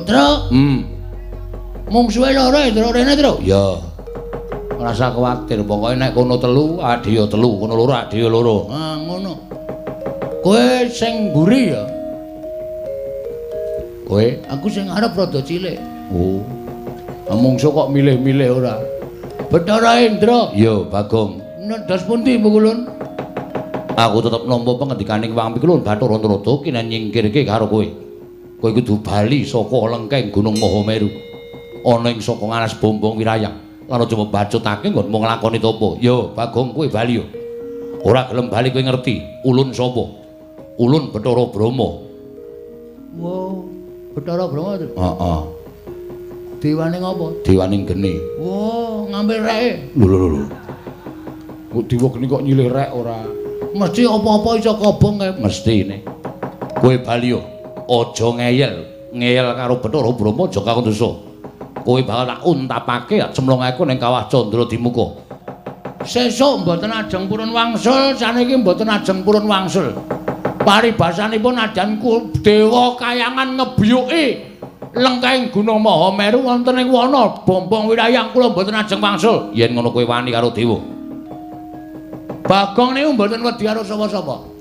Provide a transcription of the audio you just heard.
Truk. Mungsuhe loro ya, Truk, rene, Truk. Ya. Ora usah kuwatir, pokoke nek kono telu, adhe ya telu, kono loro, adhe ya loro. Ah, ngono. Kowe sing mburi ya. Kowe? Aku sing arep rada cilik. Oh. Mungsuh kok milih-milih ora? Bathara Indra. Ya, Bagong. Dos pundi, Mbok? Aku tetep nampa pengendikaning Wang Pikulun Bathara Narada kinen nyingkirke karo kowe. Kowe kudu bali saka lengkeng Gunung Mahameru. Ana ing saka ngalas Bombong Wirayang. Lan aja mbacutake nggonmu nglakoni tapa. Ya, Bagong, kowe bali ya. Ora gelem bali kowe ngerti ulun sapa? Ulun Bathara Brahma. Wo, Bathara Brahma to? Heeh. Dewane ngopo? Dewane geni. Wo, ngambil reke. Lho lho lho. Kok dewa geni kok nyilih rek ora? Mesti apa-apa iso kobong kae. Mestine. Kowe bali yo. Aja ngeyel, ngeyel karo Bathara Brahma aja kakung dosa. Kowe bakal tak untapake cemlongake ning kawah Candra Dimuka. Sesuk mboten ajeng purun wangsul, saniki mboten ajeng purun wangsul. Paribasanipun adan dewa kayangan ngebiyuki lengkeng Gunung Mahameru wonten ing wana Bombong Wirayang kula mboten ajeng wangsul. Yen ngono kowe wani karo dewa. Bagong niku mboten wedi karo sapa-sapa.